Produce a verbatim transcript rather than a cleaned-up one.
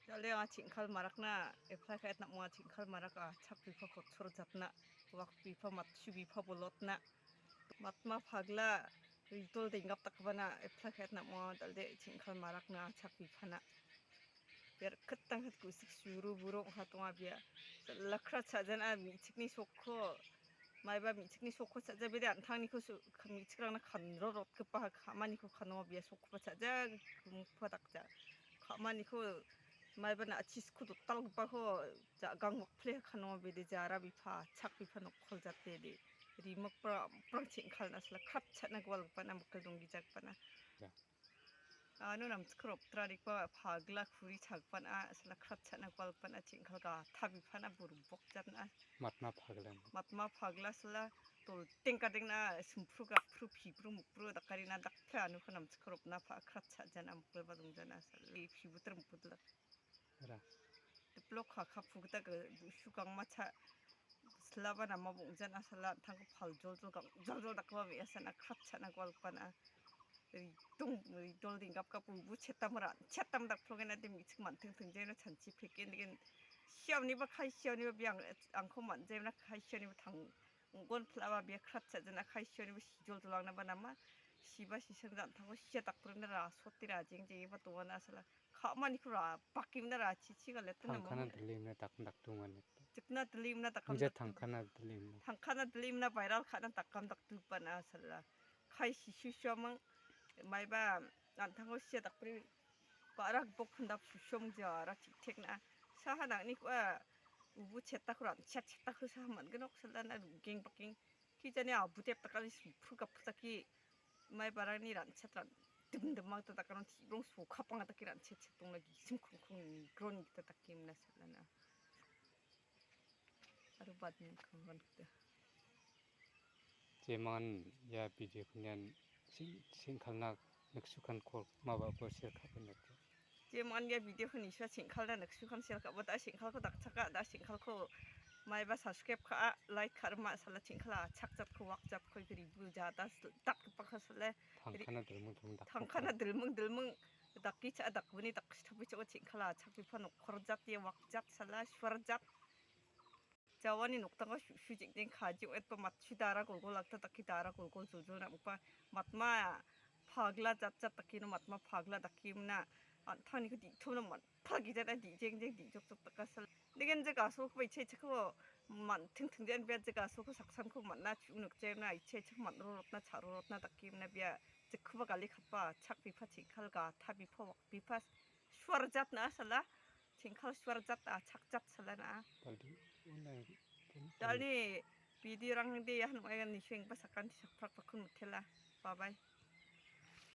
Dal·e anga cheng·kal marakna, apply ka·etna ong·a, cheng·kal marak achak bipa kochor jatna, wak bipa, matchu bipa bolotna, matma pagla, ridol denggap dakgipana apply ka·etna ong·a, dal·de cheng·kal marakna achak bipana. Biar ketang ket kusik suru burung ha tonga bia. Lakra chajana me·chikni sokko, maiba me·chikni sokko chaja bede an·tangniko su-, ka-, me·chikrangna kanro rotgipa ka·maniko kano bia sokkoba chaja, gimikpa dakja. Ka·maniko maiba na·chisko dotalgipako ja-, gang wakple kano bede jara bipa, chak bipa nokkol jate de. Rimikprang, prang cheng·kalna sala krat cha·na gualgipana mikil donggijakpana. Ja. Ano namchikko ropdrarikba pagla kuri chagpan a, sala krat cha·na gualpan a, cheng·kal gatha bipan a, burubok jatna a. Matma pagla. Matma pagla sala tolteng kadengna, simpru gapru, pibru mukbru dakarina dakpre ano ka namchikko ropna pa krat cha·jana mukilba dongjana sala, pibutr mukudla. Ra. Diplok ka, ka pugita ke, bu-, su kangma cha, silaba nama bongjan a sala, tangko pal jol jol kang, jol jol dakba me·asan a krat cha·na gualpan a. Ridong, ridol denggap ka bu, bu chetam ra, chetam dak plogena de me·chik man·teng teng jena chanchi peken degen. Siaoniba kai siaoniba biang, angko man jena kai siaoniba tang, onggon plaba bia krat cha·jana kai siaoniba sijol jol angnaba nama. Siba sisang jan tangko sia dakprena ra, sotira jeng jeng iba doana sala. Ka·maniko ra, bakimna ra, chichi galete. Tangkana nama dilimna dak-, dakdungan. Chikna dilimna dakam. Mija dakdung. Tangkana dilimna. Tangkana dilimna viral ka·na dakam dakdupana sala. Kai sisusiamang, maiba, an·tango sia dakpri, ba·ra gipok pindap susiamang jara chiktekna. Saha nang·niko a, ubu chetako ran, chet chetako saha man·ginok salana geng baking. Kijani abu tep dakali simpru gapu daki, mai barangni ran chet ran dim dimang ta dakana tibrong sokapang daki ran chet chet dongna gisim krongkrong nigron gita daki mina salana. Aro badin kanggan gita. Jeman ia video ko nian sing-, singkalna niksukan kol maba ko share ka·bon nete. Jeman ia video ko nisua singkalna niksukan share ka·bo da singkalko dakchaka da singkalko maiba subscribe ka·a, like ka·rima sala singkala chakjatko wakjatko ribu jada dakgipaka sala. Tangkana dilming dilming dak-, tangkana dilming dilming daki cha dakbini daksi tapi cha singkala chakbipa nokkorjat ia wakjat sala suarjat. Jawani nokdanga su·su jeng·jeng kaji ong·etba matchu dara golgol akta dake dara golgol joljol namgipa matma pagla jatjat dakeno matma pagla dake mna an·tangniko di·tomna man·, pagijana di·jengjeng di·jokjok dakasal. Negen je gasolkoba icha ichako man-, tingting den bia je gasolko saksanko man·a chu·u nokjemna icha ichako man·rorotna cha·rorotna dake mna bia jekkoba gali kapa chak bipa chekal ga ta bipa wak bipa suarjatna sala. Chengkal suarjat a chakjat salana. Dalni, dalni video rang de ya hanu ayan ni sheng ba sakan di sakprak pakun mutela. Bye bye.